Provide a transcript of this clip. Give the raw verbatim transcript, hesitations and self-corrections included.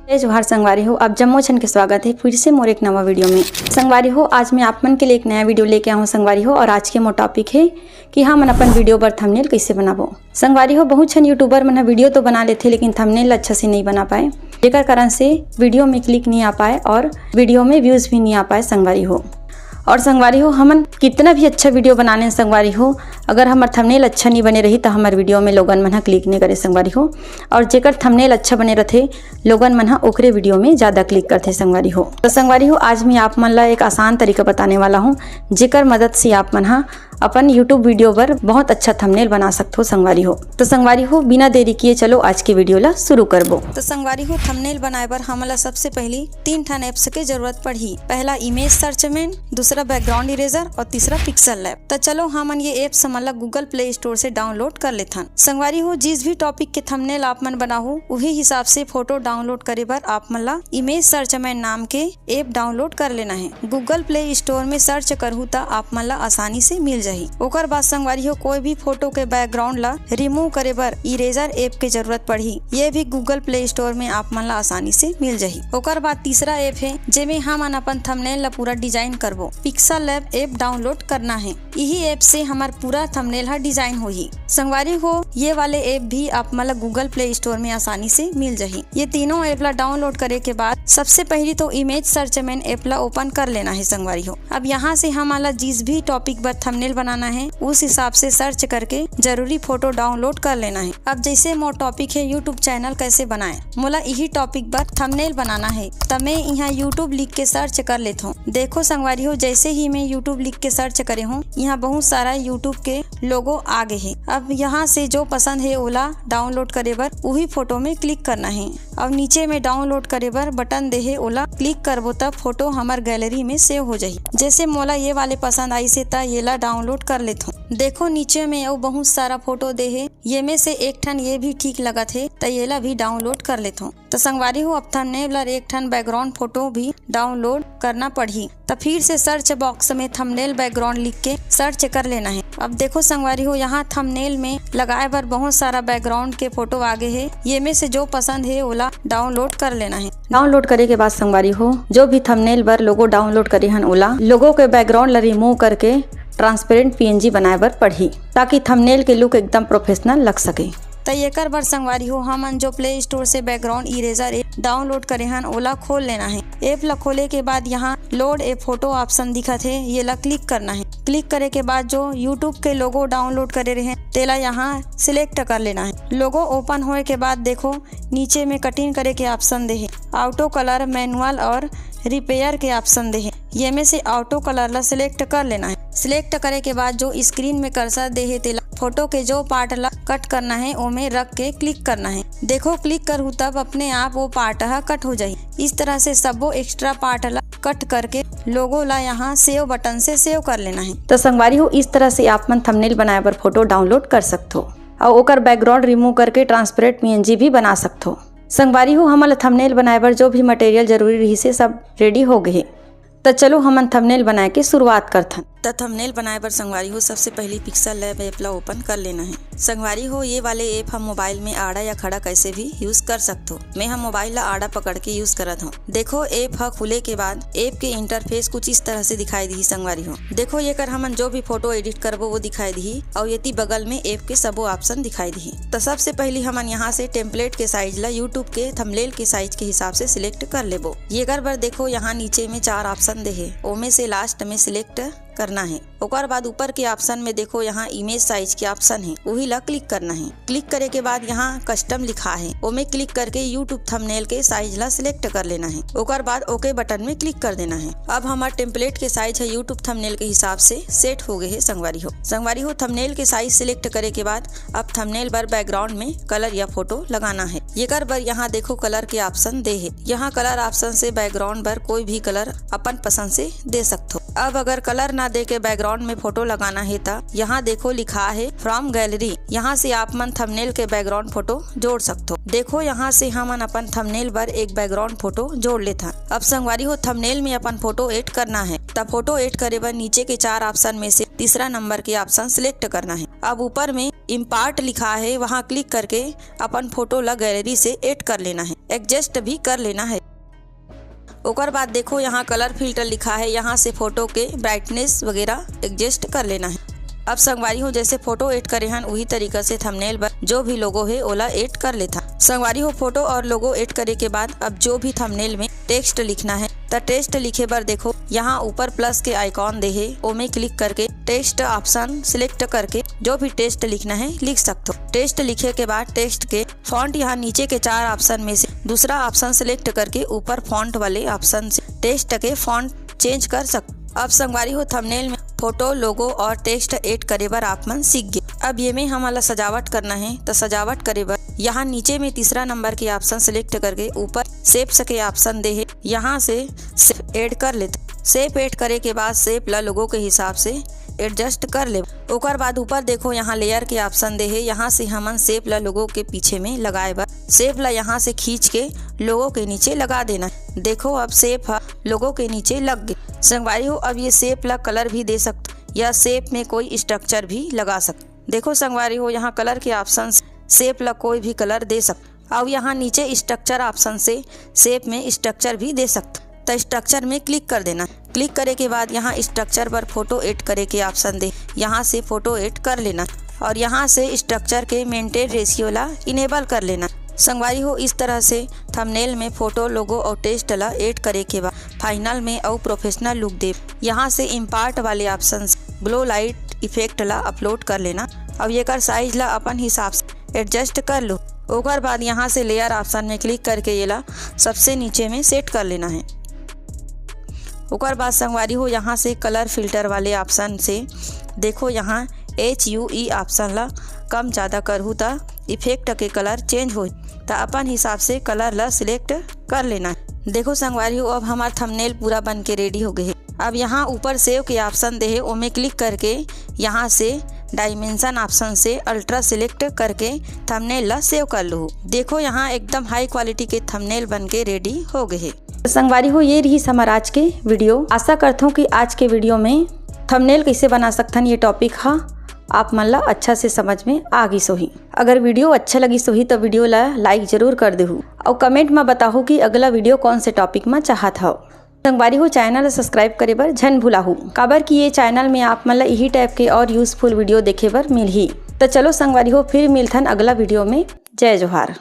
जय जोहार संगवारी हो, आप जम्मो झन के स्वागत है फिर से मोर एक नवा वीडियो में। संगवारी हो, आज मैं आप मन के लिए एक नया वीडियो लेके आऊँ संगवारी हो, और आज के मोर टॉपिक है कि हमन अपन वीडियो बर थंबनेल कैसे बनाबो। संगवारी हो, बहुत झन यूट्यूबर मन ह वीडियो तो बना लेथे लेकिन थंबनेल अच्छा से नहीं बना पाए, जेकर कारण से वीडियो में क्लिक नहीं आ पाए और वीडियो में व्यूज भी नहीं आ पाए संगवारी हो। और संगवारी हो, हमन कितना भी अच्छा वीडियो बना लें संगवारी हो, अगर हमर थंबनेल अच्छा नहीं बने रही तो हमर वीडियो में लोगन मन ह क्लिक नहीं करे संगवारी हो। और जेकर थंबनेल अच्छा बने रथे, लोगन मन ह ओकरे वीडियो में ज्यादा क्लिक करथे संगवारी हो। तो संगवारी हो, आज मैं आप मन ला एक आसान तरीका बताने वाला हूँ, जेकर मदद से आप मन ह अपन यूट्यूब वीडियो बर बहुत अच्छा थंबनेल बना सकथो संगवारी हो। तो संगवारी हो, बिना देरी किए चलो आज के वीडियो ला शुरू करबो। तो संगवारी हो, थंबनेल बनाए बर हमन ला सबसे पहली तीन ठन एप्स के जरूरत पड़ही। पहला इमेज सर्च मैन, दूसरा बैकग्राउंड इरेजर और तीसरा पिक्सेल लैब। तो चलो हमन ये एप्स मन ला गूगल प्ले स्टोर से डाउनलोड कर लेथन। संगवारी हो, जिस भी टॉपिक के थंबनेल आप मन बनाहू, उही हिसाब से फोटो डाउनलोड करे बर आप मन ला इमेज सर्च मैन नाम के एप डाउनलोड कर लेना है। गूगल प्ले स्टोर में सर्च करहू त आप मन ला आसानी से मिल जाही। ओकर बाद संगवारी हो, कोई भी फोटो के बैकग्राउंड ला रिमूव करे बर इरेजर एप के जरूरत पड़ही। ये भी गूगल प्ले स्टोर में आप मन ला आसानी से मिल जाही। ओकर बाद तीसरा एप है, जेमे हमन अपन थंबनेल ला पूरा डिजाइन करबो। पिक्सेल लैब एप डाउनलोड करना है। इही एप से हमर पूरा थंबनेल ह डिजाइन होही। संगवारी हो, ये वाले एप भी आप मन ला गूगल प्ले स्टोर में आसानी से मिल जाही। ये तीनों एप ला डाउनलोड करे के बाद सबसे पहली तो इमेज सर्च मैन एप ला ओपन कर लेना है संगवारी हो। अब यहाँ से हमन ला जिस भी टॉपिक बर थंबनेल बनाना है, उस हिसाब से सर्च करके जरूरी फोटो डाउनलोड कर लेना है। अब जैसे मोर टॉपिक है यूट्यूब चैनल कैसे बनाए, मोला इही टॉपिक बर थंबनेल बनाना है, त मैं यहाँ यूट्यूब लिख के सर्च कर लेथों। देखो संगवारी हो, जैसे ही मैं यूट्यूब लिख के सर्च करे हूँ, यहाँ बहुत सारा यूट्यूब के लोगो आ गए है। अब यहाँ से जो पसंद है ओला डाउनलोड करे बर उही फोटो में क्लिक करना है। अब नीचे में डाउनलोड करे बर बटन दे हे, ओला क्लिक करबो त फोटो हमर गैलरी में सेव हो जाही। जैसे मोला ये वाले पसंद आइसे त येला डाउनलोड कर लेथों। देखो नीचे में अउ बहुत सारा फोटो दे हे, ये में से एक ठन ये भी ठीक लगत हे त येला भी डाउनलोड कर लेथों। त संगवारी हो, अब थंबनेल बर एक ठन बैकग्राउंड फोटो भी डाउनलोड करना पड़ही। त फिर से सर्च बॉक्स में थंबनेल बैकग्राउंड लिख के सर्च कर लेना है। अब देखो संगवारी हो, यहाँ थंबनेल में लगाए बर बहुत सारा बैकग्राउंड के फोटो आगे हे। ये में से जो पसंद हे ओला डाउनलोड कर लेना है। डाउनलोड करे के बाद संगवारी हो, जो भी थंबनेल बर लोगो डाउनलोड करे हन ओला, लोगो के बैकग्राउंड ला रिमूव करके ट्रांसपेरेंट पीएनजी बनाए बर पड़ही, ताकि थंबनेल के लुक एकदम प्रोफेशनल लग सके। त एकर बर संगवारी हो, हमन जो प्ले स्टोर से बैकग्राउंड इरेजर एप डाउनलोड करे हन ओला खोल लेना है। एप ला खोले के बाद यहाँ लोड ए फोटो ऑप्शन दिखत हे, ये ला क्लिक करना है। क्लिक करे के बाद जो यूट्यूब के लोगो डाउनलोड करे रहे तेला यहाँ सिलेक्ट कर लेना है। लोगो ओपन होए के बाद देखो नीचे में कटिंग करे के ऑप्शन दे हे, ऑटो कलर, मैनुअल और रिपेयर के ऑप्शन दे हे। ये में से ऑटो कलर ला सिलेक्ट कर लेना है। सिलेक्ट करे के बाद जो स्क्रीन में कर्सर दे हे तेला फोटो के जो पार्ट ला कट करना है ओमे रख के क्लिक करना है। देखो क्लिक करहू तब अपने आप वो पार्ट ह कट हो जाही। इस तरह से सबो एक्स्ट्रा पार्ट ला कट करके लोगो ला यहाँ सेव बटन से सेव कर लेना है। तो संगवारी हो, इस तरह से आप मन थंबनेल बनाए बर फोटो डाउनलोड कर सकथो और ओकर बैकग्राउंड रिमूव करके ट्रांसपेरेंट पीएनजी भी बना सकथो। संगवारी हो, हमन ला थंबनेल बनाए बर जो भी मटेरियल जरूरी रहिसे सब रेडी हो गए हे। त चलो हमन थंबनेल बनाए के शुरुआत करथन। त थंबनेल बनाए बर संगवारी हो, सबसे पहली पिक्सेल लैब ऐप ला ओपन कर लेना है। संगवारी हो, ये वाले ऐप हम मोबाइल में आड़ा या खड़ा कैसे भी यूज कर सकथो। मैं हम मोबाइल ला आड़ा पकड़ के यूज करत हूँ। देखो, ऐप ह खुले के बाद ऐप के इंटरफेस कुछ इस तरह से दिखाई दिही संगवारी हो। देखो, येकर हमन जो भी फोटो एडिट करबो वो दिखाई दिही और येती बगल में ऐप के सबो ऑप्शन दिखाई दिही। त सबसे पहली हमन यहाँ से टेम्पलेट के साइज ला YouTube के थंबनेल के साइज के हिसाब से सिलेक्ट कर लेबो। येकर बर देखो, यहाँ नीचे में चार ऑप्शन दे हे, ओमे से लास्ट में सिलेक्ट करना है। ओकर बाद ऊपर के ऑप्शन में देखो, यहाँ इमेज साइज के ऑप्शन है, वही ला क्लिक करना है। क्लिक करे के बाद यहाँ कस्टम लिखा है, ओमे क्लिक करके YouTube थंबनेल के साइज ला सिलेक्ट कर लेना है। ओकर बाद ओके बटन में क्लिक कर देना है। अब हमार टेम्पलेट के साइज है YouTube थंबनेल के हिसाब से सेट हो गए है संगवारी हो। संगवारी हो, थंबनेल के साइज सिलेक्ट करे के बाद अब थंबनेल बर बैकग्राउंड में कलर या फोटो लगाना है। येकर बर यहाँ देखो, कलर के ऑप्शन दे हे। यहाँ कलर ऑप्शन से बैकग्राउंड बर कोई भी कलर अपन पसंद से दे सकथो। अब अगर कलर ना दे के बैकग्राउंड बैकग्राउंड में फोटो लगाना हे, त यहाँ देखो लिखा हे From Gallery। यहाँ से आप मन थंबनेल के बैकग्राउंड फोटो जोड़ सकथो। देखो, यहाँ से हमन अपन थंबनेल बर एक बैकग्राउंड फोटो जोड़ लेथन। अब संगवारी हो, थंबनेल में अपन फोटो ऐड करना हे, त फोटो ऐड करे बर नीचे के चार ऑप्शन में से तीसरा नंबर के ऑप्शन सिलेक्ट करना हे। अब ऊपर में इम्पार्ट लिखा हे, वहाँ क्लिक करके अपन फोटो ला गैलरी से ऐड कर लेना हे, एडजस्ट भी कर लेना हे। ओकर बाद देखो, यहाँ कलर फिल्टर लिखा हे, यहाँ से फोटो के ब्राइटनेस वगैरह एडजस्ट कर लेना हे। अब संगवारी हो, जैसे फोटो ऐड करे हन, उही तरीका से थंबनेल बर जो भी लोगो हे, ओला ऐड कर लेथन। संगवारी हो, फोटो और लोगो ऐड करे के बाद अब जो भी थंबनेल में टेक्स्ट लिखना हे, त टेक्स्ट लिखे बर देखो, यहाँ ऊपर प्लस के आइकॉन दे हे, ओमे क्लिक करके टेक्स्ट ऑप्शन सिलेक्ट करके जो भी टेक्स्ट लिखना हे, लिख सकथो। टेक्स्ट लिखे के बाद टेक्स्ट के फॉन्ट, यहाँ नीचे के चार ऑप्शन में से दूसरा ऑप्शन सिलेक्ट करके ऊपर फॉन्ट वाले ऑप्शन से टेक्स्ट के फॉन्ट चेंज कर सकथो। अब संगवारी हो, थंबनेल में फोटो, लोगो और टेक्स्ट ऐड करे बर आप मन सीख गे। अब ये में हमन ला सजावट करना हे, त सजावट करे बर यहाँ नीचे में तीसरा नंबर के ऑप्शन सिलेक्ट करके ऊपर शेप्स के ऑप्शन दे हे, यहाँ से शेप ऐड कर लेथन। शेप ऐड करे के बाद शेप ला लोगो के हिसाब से एडजस्ट कर ले। ओकर बाद ऊपर देखो, यहाँ लेयर के ऑप्शन दे हे, यहाँ से हमन शेप ला लोगो के पीछे में लगाए बर शेप ला यहाँ से खींच के लोगो के नीचे लगा देना। देखो, अब शेप ह लोगो के नीचे लग गे। संगवारी हो, अब ये शेप ला कलर भी दे सकथो या शेप में कोई स्ट्रक्चर भी लगा सकथो। देखो संगवारी हो, यहाँ कलर के ऑप्शन से शेप ला कोई भी कलर दे सकथो। अब यहाँ नीचे स्ट्रक्चर ऑप्शन से शेप में स्ट्रक्चर भी दे सकथो। त स्ट्रक्चर में क्लिक कर देना। क्लिक करे के बाद यहाँ स्ट्रक्चर पर फोटो ऐड करे के ऑप्शन दे, यहाँ से फोटो ऐड कर लेना और यहाँ से स्ट्रक्चर के मेंटेन रेशियो ला इनेबल कर लेना। संगवारी हो, इस तरह से थंबनेल में फोटो, लोगो और टेक्स्ट ला ऐड करे के बाद फाइनल में अउ प्रोफेशनल लुक दे। यहाँ से इम्पार्ट वाले ऑप्शन ग्लो लाइट इफेक्ट ला अपलोड कर लेना। अब एकर साइज ला अपन हिसाब से एडजस्ट कर लो। ओकर बाद यहाँ से लेयर ऑप्शन में क्लिक करके येला सबसे नीचे में सेट कर लेना हे। ओकर बाद संगवारी हो, यहाँ से कलर फिल्टर वाले ऑप्शन से देखो, यहाँ एच यू ई ऑप्शन ला कम ज़्यादा करहू त इफेक्ट के कलर चेंज होही, त अपन हिसाब से कलर ला सिलेक्ट कर लेना। देखो संगवारी हो, अब हमार थंबनेल पूरा बन के रेडी हो गए हे। अब यहाँ ऊपर सेव के ऑप्शन दे हे, ओमे क्लिक करके यहाँ से डायमेंशन ऑप्शन से अल्ट्रा सिलेक्ट करके थंबनेल ला सेव कर लो। देखो यहाँ एकदम हाई क्वालिटी के थंबनेल बन के रेडी हो गए हे। तो संगवारी हो, ये रहिस हमर आज के वीडियो। आशा करथों कि आज के वीडियो में थंबनेल कैसे बना सकथन, ये टॉपिक हा आप मन ला अच्छा से समझ में आ गिस होही। अगर वीडियो अच्छा लगिस होही तो वीडियो ला लाइक जरूर कर देहू और कमेंट में बताहू कि अगला वीडियो कौन से टॉपिक में चाहत हव। संगवारी हो, चैनल ला सब्सक्राइब करे बर झन भुलाहू, काबर कि ये चैनल में आप मन ला इही टाइप के और यूजफुल वीडियो देखे बर मिलही। तो चलो संगवारी हो, फिर मिलथन अगला वीडियो में। जय जोहार।